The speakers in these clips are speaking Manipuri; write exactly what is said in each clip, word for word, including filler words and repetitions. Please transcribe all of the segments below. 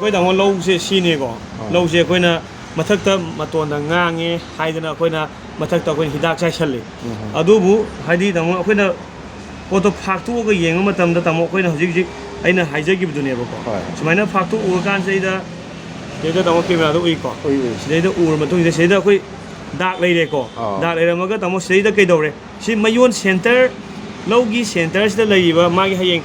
ꯑꯩꯈꯣꯏ ꯇꯥꯃꯣ, ꯂꯧꯁꯦ ꯁꯤꯅꯦꯀꯣ꯫ ꯑꯥ꯫ ꯂꯧꯁꯦ ꯑꯩꯈꯣꯏꯅ ꯃꯊꯛꯇ ꯃꯇꯣꯟꯗ ꯉꯥꯡꯉꯦ ꯍꯥꯏꯗꯅ ꯑꯩꯈꯣꯏꯅ ꯃꯊꯛꯇ ꯑꯩꯈꯣꯏꯅ ꯍꯤꯗꯥꯛ ꯆꯥꯏꯁꯜꯂꯤ꯫ ꯎꯝ꯫ ꯑꯗꯨꯕꯨ ꯍꯥꯏꯗꯤ ꯇꯥꯃꯣ, ꯑꯩꯈꯣꯏꯅ ꯄꯣꯠꯇꯣ ꯐꯥꯛꯇꯣꯛꯑꯒ ꯌꯦꯡꯕ ꯃꯇꯝꯗ, ꯇꯥꯃꯣ, ꯑꯩꯈꯣꯏꯅ ꯍꯧꯖꯤꯛ ꯍꯧꯖꯤꯛ ꯑꯩꯅ ꯍꯥꯏꯖꯈꯤꯕꯗꯨꯅꯦꯕꯀꯣ꯫ ꯍꯣꯏ꯫ ꯁꯨꯃꯥꯏꯅ ꯐꯥꯛꯇꯣꯛꯎꯔꯀꯥꯟꯁꯤꯗꯩꯗ, ꯁꯤꯗꯩꯗ ꯇꯥꯃꯣ ꯀꯦꯃꯦꯔꯥꯗ ꯎꯏꯀꯣ꯫ ꯎꯏ, ꯎꯏ꯫ ꯁꯤꯗꯩꯗ ꯎꯔ ꯃꯇꯨꯡꯁꯤꯗ ꯁꯤꯗꯩꯗ ꯑꯩꯈꯣꯏ ꯗꯥꯛ ꯂꯩꯔꯦꯀꯣ꯫ ꯑꯥ꯫ ꯗꯥꯛ ꯂꯩꯔꯝꯃꯒ, ꯇꯥꯃꯣ, ꯁꯤꯗꯩꯗ ꯀꯩꯗꯧꯔꯦ? ꯁꯤ ꯃꯌꯣꯟ ꯁꯦꯟꯇꯔ, ꯂꯧꯒꯤ ꯁꯦꯟꯇꯔꯁꯤꯗ ꯂꯩꯔꯤꯕ ꯃꯥꯒꯤ ꯍꯌꯦꯡ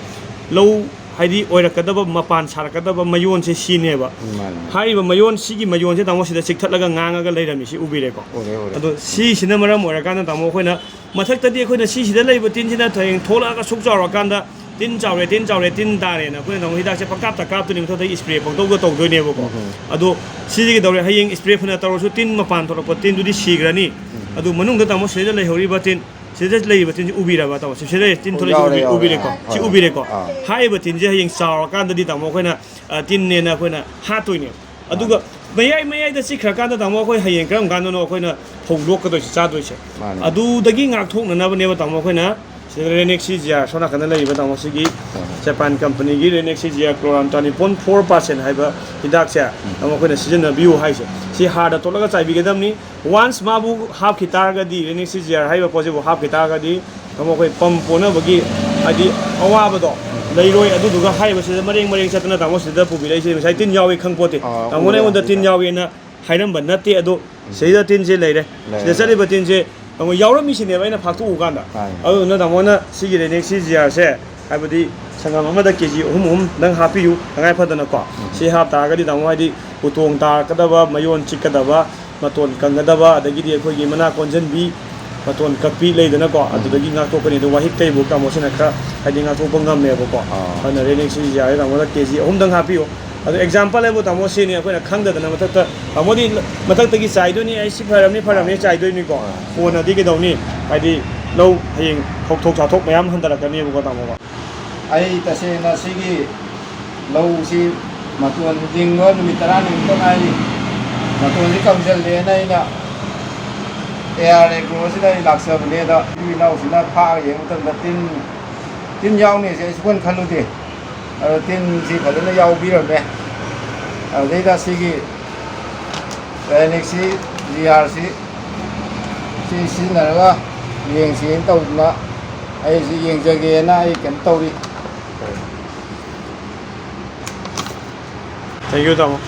ꯂꯧ ꯍꯥꯏꯗꯤ ꯑꯣꯏꯔꯛꯀꯗꯕ, ꯃꯄꯥꯟ ꯁꯥꯔꯛꯀꯗꯕ ꯃꯌꯣꯟꯁꯦ ꯁꯤꯅꯦꯕ꯫ ꯃꯥꯅꯤ꯫ ꯍꯥꯏꯔꯤꯕ ꯃꯌꯣꯟ, ꯁꯤꯒꯤ ꯃꯌꯣꯟꯁꯦ, ꯇꯥꯃꯣ, ꯁꯤꯗ ꯆꯤꯛꯊꯠꯂꯒ ꯉꯥꯡꯉꯒ ꯂꯩꯔꯝꯃꯤꯁꯤ ꯎꯕꯤꯔꯦꯀꯣ꯫ ꯎꯔꯦ, ꯎꯔꯦ꯫ ꯑꯗꯣ ꯁꯤꯁꯤꯅ ꯃꯔꯝ ꯑꯣꯏꯔꯀꯥꯟꯗ, ꯇꯥꯃꯣ, ꯑꯩꯈꯣꯏꯅ ꯃꯊꯛꯇꯗꯤ ꯑꯩꯈꯣꯏꯅ ꯁꯤꯁꯤꯗ ꯂꯩꯕ ꯇꯤꯟꯁꯤꯅ ꯍꯌꯦꯡ ꯊꯣꯛꯂꯛꯑꯒ ꯁꯨꯛ ꯆꯥꯎꯔꯀꯥꯟꯗ ꯇꯤꯟ ꯆꯥꯎꯔꯦ, ꯇꯤꯟ ꯆꯥꯎꯔꯦ, ꯇꯤꯟ ꯇꯥꯔꯦꯅ ꯑꯩꯈꯣꯏꯅ ꯇꯥꯃꯣ ꯍꯤꯗꯥꯛꯁꯦ ꯄꯪꯀꯥꯞꯇ ꯀꯥꯞꯇꯣꯏꯅꯤ, ꯃꯊꯛꯇ spray ꯄꯪꯇꯧꯗ ꯇꯧꯗꯣꯏꯅꯦꯕꯀꯣ꯫ ꯎꯝ꯫ ꯑꯗꯣ ꯁꯤꯗꯤ ꯀꯩꯗꯧꯔꯦ? ꯍꯌꯦꯡ spray ꯐꯅ ꯇꯧꯔꯁꯨ ꯇꯤꯟ ꯃꯄꯥꯟ ꯊꯣꯛꯂꯛꯄ ꯇꯤꯟꯗꯨꯗꯤ ꯁꯤꯈ꯭ꯔꯅꯤ꯫ ꯎꯝ꯫ ꯑꯗꯨ ꯃꯅꯨꯡꯗ, ꯇꯥꯃꯣ, ꯁꯤꯗ ꯂꯩꯍꯧꯔꯤꯕ ꯇꯤꯟ, ꯁꯤꯗ ꯂꯩꯔꯤꯕ ꯇꯤꯟꯁꯤ ꯎꯕꯤꯔꯕ, ꯇꯥꯃꯣ? ꯁꯤ-, ꯁꯤꯗ ꯇꯤꯟ ꯑꯣ, ꯊꯣꯛꯂꯛꯏꯁꯤ ꯌꯥꯎꯔꯦ, ꯎꯕꯤ-, ꯌꯥꯎꯔꯦ꯫ ꯎꯕꯤꯔꯦꯀꯣ? ꯁꯤ ꯍꯣꯏ, ꯍꯣꯏ꯫ ꯎꯕꯤꯔꯦꯀꯣ? ꯑꯥ꯫ ꯍꯥꯏꯔꯤꯕ ꯇꯤꯟꯁꯦ ꯍꯌꯦꯡ ꯆꯥꯎꯔꯀꯥꯟꯗꯗꯤ, ꯇꯥꯃꯣ, ꯑꯩꯈꯣꯏꯅ, ꯑ, ꯇꯤꯟꯅꯦꯅ ꯑꯩꯈꯣꯏꯅ ꯍꯥꯠꯇꯣꯏꯅꯦꯕ꯫ ꯑꯗꯨꯒ ꯃꯥꯅꯦ꯫ ꯃꯌꯥꯏ ꯃꯌꯥꯏꯗ ꯆꯤꯛꯈ꯭ꯔꯀꯥꯟꯗ, ꯇꯥꯃꯣ, ꯑꯩꯈꯣꯏ ꯍꯌꯦꯡ ꯀꯔꯝ ꯀꯥꯟꯗꯅꯣ ꯑꯩꯈꯣꯏꯅ ꯐꯧ ꯂꯣꯛꯀꯗꯣꯏꯁꯦ, ꯆꯥꯗꯣꯏꯁꯦ? ꯃꯥꯅꯦ꯫ ꯑꯗꯨꯗꯒꯤ ꯉꯥꯛꯊꯣꯛꯅꯅꯕꯅꯦꯕ, ꯇꯥꯃꯣ, ꯑꯩꯈꯣꯏꯅ ꯁꯤꯗ Renix C G R, ꯁꯣꯝ ꯅꯥꯀꯟꯗ ꯂꯩꯔꯤꯕ, ꯇꯥꯃꯣ, ꯁꯤꯒꯤ ꯍꯣꯏ, ꯍꯣꯏ꯫ Japan company ꯒꯤ Renix C G R Chlorantraniliprole four percent ꯍꯥꯏꯕ ꯍꯤꯗꯥꯛꯁꯦ, ꯎꯝ꯫ ꯇꯥꯃꯣ, ꯑꯩꯈꯣꯏꯅ ꯁꯤꯖꯤꯟꯅꯕꯤꯌꯨ ꯍꯥꯏꯁꯦ꯫ ꯁꯤ ꯍꯥꯔꯗ ꯇꯣꯠꯂꯒ ꯆꯥꯏꯕꯤꯒꯗꯕꯅꯤ꯫ Once ꯃꯥꯕꯨ ꯍꯥꯞꯈꯤ ꯇꯥꯔꯒꯗꯤ, Renix C G R ꯍꯥꯏꯔꯤꯕ ꯄꯣꯠꯁꯤꯕꯨ ꯍꯥꯞꯈꯤ ꯇꯥꯔꯒꯗꯤ, ꯇꯥꯃꯣ, ꯑꯩꯈꯣꯏ ꯄꯝ ꯄꯣꯅꯕꯒꯤ ꯍꯥꯏꯗꯤ ꯑꯋꯥꯕꯗꯣ ꯂꯩꯔꯣꯏ꯫ ꯑꯗꯨꯗꯨꯒ ꯍꯥꯏꯔꯤꯕꯁꯤꯗ ꯃꯔꯦꯡ ꯃꯔꯦꯡ ꯆꯠꯇꯅ, ꯇꯥꯃꯣ, ꯁꯤꯗ ꯄꯨꯕꯤꯔꯛꯏꯁꯦ, ꯉꯁꯥꯏ ꯇꯤꯟ ꯌꯥꯎꯏ ꯈꯪꯄꯣꯠꯇꯦ꯫ ꯑꯥ, ꯇꯥꯃꯣꯅ ꯎꯔꯦ, ꯑꯩꯉꯣꯟꯗ ꯇꯤꯟ ꯎꯔꯦ꯫ ꯌꯥꯎꯏꯅ ꯍꯥꯏꯔꯝꯕ ꯅꯠꯇꯦ, ꯑꯗꯣ ꯎꯝ꯫ ꯁꯤꯗ ꯇꯤꯟꯁꯦ ꯂꯩꯔꯦ꯫ ꯂꯩꯔꯦ, ꯁꯤꯗ ꯂꯩꯔꯦ꯫ ꯆꯠꯂꯤꯕ ꯇꯤꯟꯁꯦ ꯇꯥꯃꯣ ꯌꯥꯎꯔꯝꯃꯤꯁꯤꯅꯦꯕ ꯑꯩꯅ ꯐꯥꯛꯇꯣꯛꯎ ꯀꯥꯟꯗ꯫ ꯃꯥꯅꯤ꯫ ꯑꯗꯨꯗꯨꯅ ꯇꯥꯃꯣꯅ ꯁꯤꯒꯤ Renix C G R ꯁꯦ, ꯍꯥꯏꯕꯗꯤ ꯁꯪꯒꯝ ꯑꯃꯗ K G ꯑꯍꯨꯝ ꯑꯍꯨꯝꯗꯪ ꯍꯥꯞꯄꯤꯌꯨ, ꯇꯉꯥꯏ ꯐꯗꯅꯀꯣ꯫ ꯎꯝ꯫ ꯁꯤ ꯍꯥꯞ ꯇꯥꯔꯒꯗꯤ, ꯇꯥꯃꯣ, ꯍꯥꯏꯗꯤ ꯎꯇꯣꯡ ꯇꯥꯔꯛꯀꯗꯕ, ꯃꯌꯣꯟ ꯆꯤꯛꯀꯗꯕ, ꯃꯇꯣꯟ ꯀꯪꯒꯗꯕ, ꯑꯗꯒꯤꯗꯤ ꯑꯩꯈꯣꯏꯒꯤ ꯃꯅꯥ ꯀꯣꯟꯁꯤꯟꯕꯤ, ꯃꯇꯣꯟ ꯀꯛꯄꯤ ꯂꯩꯗꯅꯀꯣ, ꯎꯝ꯫ ꯑꯗꯨꯗꯒꯤ ꯉꯥꯛꯊꯣꯛꯀꯅꯤ꯫ ꯑꯗꯣ ꯋꯥꯍꯤꯛ ꯇꯩꯕꯨ ꯇꯥꯃꯣꯁꯤꯅ ꯈꯔ ꯍꯥꯏꯗꯤ ꯉꯥꯛꯊꯣꯛꯄ ꯉꯝꯃꯦꯕꯀꯣ꯫ ꯑꯥ꯫ ꯑꯗꯨꯅ Renix C G R ꯁꯦ ꯇꯥꯃꯣꯅ K G ꯑꯍꯨꯝꯗꯪ ꯍꯥꯞꯄꯤꯌꯨ꯫ ꯑꯗꯣ example ꯍꯥꯏꯕꯨ, ꯇꯥꯃꯣ, ꯁꯤꯅꯤ ꯑꯩꯈꯣꯏꯅ ꯈꯪꯗꯗꯅ ꯃꯊꯛꯇ, ꯇꯥꯃꯣꯗꯤ ꯃꯊꯛꯇꯒꯤ ꯆꯥꯏꯗꯣꯏꯅꯤ, "ꯑꯩ ꯁꯤ ꯐꯔꯝꯅꯤ, ꯐꯔꯝꯅꯤ" ꯆꯥꯏꯗꯣꯏꯅꯤꯀꯣ꯫ ꯍꯣꯏ꯫ ꯀꯣꯟꯅꯗꯤ ꯀꯩꯗꯧꯅꯤ? ꯍꯥꯏꯗꯤ ꯂꯧ ꯍꯌꯦꯡ ꯐꯧꯊꯣꯛ ꯆꯥꯊꯣꯛ ꯃꯌꯥꯝ ꯍꯟꯊꯔꯛꯀꯅꯦꯕꯀꯣ, ꯇꯥꯃꯣꯀꯣ꯫ ꯑꯩ ꯇꯁꯦꯡꯅ ꯁꯤꯒꯤ ꯂꯧꯁꯤ ꯃꯇꯣꯟ ꯂꯤꯡꯕ ꯅꯨꯃꯤꯠ ꯇꯔꯥꯅꯤꯃꯨꯛꯇ ꯉꯥꯏꯔꯤ꯫ ꯃꯇꯣꯟꯁꯤ ꯀꯪꯁꯤꯜꯂꯦꯅ ꯑꯩꯅ A R Agro ꯁꯤꯗ ꯑꯩ ꯂꯥꯛꯆꯕꯅꯦ꯫ ꯑꯗ ꯏꯆꯤꯜ ꯏꯅꯥꯎꯁꯤꯅ ꯐꯥꯔꯒ ꯌꯦꯡꯕ ꯃꯇꯝꯗ ꯇꯤꯟ, ꯇꯤꯟ ꯌꯥꯎꯅꯤꯁꯦ ꯑꯩ ꯁꯨꯡꯈꯟ ꯈꯜꯂꯨꯗꯦ꯫ ꯑꯗꯣ ꯇꯤꯟꯁꯤ ꯐꯖꯅ ꯌꯥꯎꯕꯤꯔꯝꯃꯦ꯫ ꯑꯗꯨꯗꯩꯗ ꯁꯤꯒꯤ ꯔꯥꯏꯅꯤꯛꯁꯤ, ꯖꯤ ꯑꯥꯔꯁꯤ ꯁꯤ ꯁꯤꯖꯤꯟꯅꯔꯒ ꯌꯦꯡꯁꯦꯅ ꯇꯧꯗꯅ ꯑꯩꯁꯤ ꯌꯦꯡꯖꯒꯦꯅ ꯑꯩ ꯀꯩꯅꯣ ꯇꯧꯔꯤ꯫ Thank you, ꯇꯥꯃꯣ꯫